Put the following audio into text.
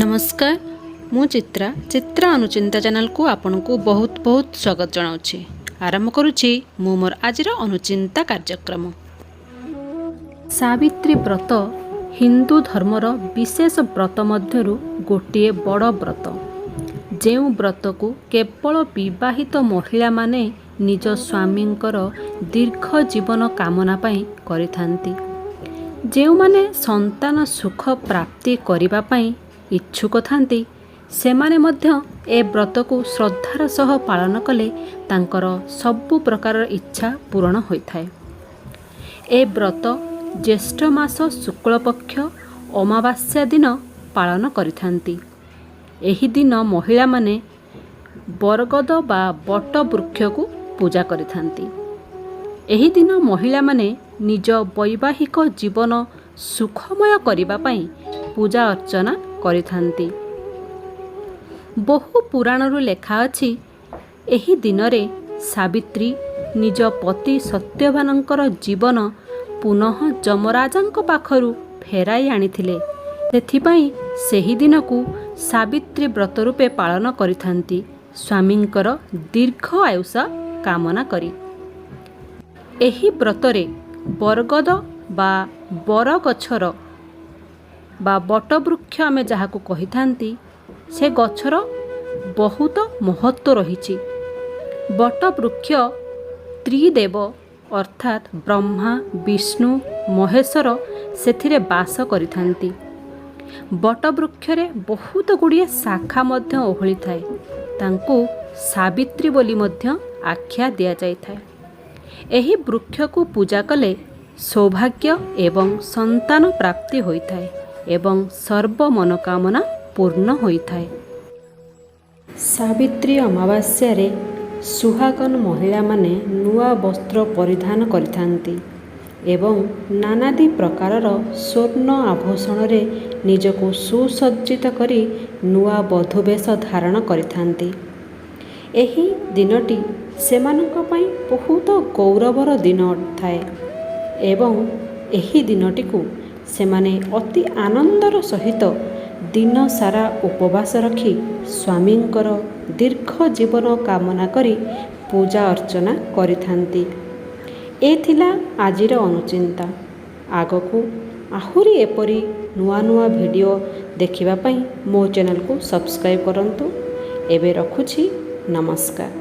ନମସ୍କାର, ମୁଁ ଚିତ୍ରା। ଚିତ୍ରା ଅନୁଚିନ୍ତା ଚ୍ୟାନେଲକୁ ଆପଣଙ୍କୁ ବହୁତ ବହୁତ ସ୍ୱାଗତ ଜଣାଉଛି। ଆରମ୍ଭ କରୁଛି ମୁଁ ମୋର ଆଜିର ଅନୁଚିନ୍ତା କାର୍ଯ୍ୟକ୍ରମ। ସାବିତ୍ରୀ ବ୍ରତ ହିନ୍ଦୁ ଧର୍ମର ବିଶେଷ ବ୍ରତ ମଧ୍ୟରୁ ଗୋଟିଏ ବଡ଼ ବ୍ରତ, ଯେଉଁ ବ୍ରତକୁ କେବଳ ବିବାହିତ ମହିଳାମାନେ ନିଜ ସ୍ୱାମୀଙ୍କର ଦୀର୍ଘ ଜୀବନ କାମନା ପାଇଁ କରିଥାନ୍ତି। ଯେଉଁମାନେ ସନ୍ତାନ ସୁଖ ପ୍ରାପ୍ତି କରିବା ପାଇଁ ଇଚ୍ଛୁକ ଥାନ୍ତି, ସେମାନେ ମଧ୍ୟ ଏ ବ୍ରତକୁ ଶ୍ରଦ୍ଧାର ସହ ପାଳନ କଲେ ତାଙ୍କର ସବୁ ପ୍ରକାରର ଇଚ୍ଛା ପୂରଣ ହୋଇଥାଏ। ଏ ବ୍ରତ ଜ୍ୟେଷ୍ଠ ମାସ ଶୁକ୍ଳପକ୍ଷ ଅମାବାସ୍ୟା ଦିନ ପାଳନ କରିଥାନ୍ତି। ଏହି ଦିନ ମହିଳାମାନେ ବରଗଦ ବା ବଟ ବୃକ୍ଷକୁ ପୂଜା କରିଥାନ୍ତି। ଏହି ଦିନ ମହିଳାମାନେ ନିଜ ବୈବାହିକ ଜୀବନ ସୁଖମୟ କରିବା ପାଇଁ ପୂଜା ଅର୍ଚ୍ଚନା କରିଥାନ୍ତି। ବହୁ ପୁରାଣରୁ ଲେଖା ଅଛି, ଏହି ଦିନରେ ସାବିତ୍ରୀ ନିଜ ପତି ସତ୍ୟବାନଙ୍କର ଜୀବନ ପୁନଃ ଯମରାଜାଙ୍କ ପାଖରୁ ଫେରାଇ ଆଣିଥିଲେ। ସେଥିପାଇଁ ସେହି ଦିନକୁ ସାବିତ୍ରୀ ବ୍ରତ ରୂପେ ପାଳନ କରିଥାନ୍ତି, ସ୍ୱାମୀଙ୍କର ଦୀର୍ଘ ଆୟୁଷ କାମନା କରି। ଏହି ବ୍ରତରେ ବରଗଦ ବା ବରଗଛର ବା ବଟବୃକ୍ଷ ଆମେ ଯାହାକୁ କହିଥାନ୍ତି, ସେ ଗଛର ବହୁତ ମହତ୍ତ୍ୱ ରହିଛି। ବଟବୃକ୍ଷ ତ୍ରିଦେବ ଅର୍ଥାତ୍ ବ୍ରହ୍ମା, ବିଷ୍ଣୁ, ମହେଶ୍ୱର ସେଥିରେ ବାସ କରିଥାନ୍ତି। ବଟବୃକ୍ଷରେ ବହୁତ ଗୁଡ଼ିଏ ଶାଖା ମଧ୍ୟ ଓହଳିଥାଏ। ତାଙ୍କୁ ସାବିତ୍ରୀ ବୋଲି ମଧ୍ୟ ଆଖ୍ୟା ଦିଆଯାଇଥାଏ। ଏହି ବୃକ୍ଷକୁ ପୂଜା କଲେ ସୌଭାଗ୍ୟ ଏବଂ ସନ୍ତାନ ପ୍ରାପ୍ତି ହୋଇଥାଏ ଏବଂ ସର୍ବ ମନୋକାମନା ପୂର୍ଣ୍ଣ ହୋଇଥାଏ। ସାବିତ୍ରୀ ଅମାବାସ୍ୟାରେ ସୁହାଗନ ମହିଳାମାନେ ନୂଆ ବସ୍ତ୍ର ପରିଧାନ କରିଥାନ୍ତି ଏବଂ ନାନାଦି ପ୍ରକାରର ସ୍ୱର୍ଣ୍ଣ ଆଭୂଷଣରେ ନିଜକୁ ସୁସଜ୍ଜିତ କରି ନୂଆ ବଧୂବେଶ ଧାରଣ କରିଥାନ୍ତି। ଏହି ଦିନଟି ସେମାନଙ୍କ ପାଇଁ ବହୁତ ଗୌରବର ଦିନ ଥାଏ ଏବଂ ଏହି ଦିନଟିକୁ ସେମାନେ ଅତି ଆନନ୍ଦର ସହିତ ଦିନସାରା ଉପବାସ ରଖି ସ୍ୱାମୀଙ୍କର ଦୀର୍ଘ ଜୀବନ କାମନା କରି ପୂଜା ଅର୍ଚ୍ଚନା କରିଥାନ୍ତି। ଏ ଥିଲା ଆଜିର ଅନୁଚିନ୍ତା। ଆଗକୁ ଆହୁରି ଏପରି ନୂଆ ନୂଆ ଭିଡ଼ିଓ ଦେଖିବା ପାଇଁ ମୋ ଚ୍ୟାନେଲକୁ ସବସ୍କ୍ରାଇବ୍ କରନ୍ତୁ। ଏବେ ରଖୁଛି, ନମସ୍କାର।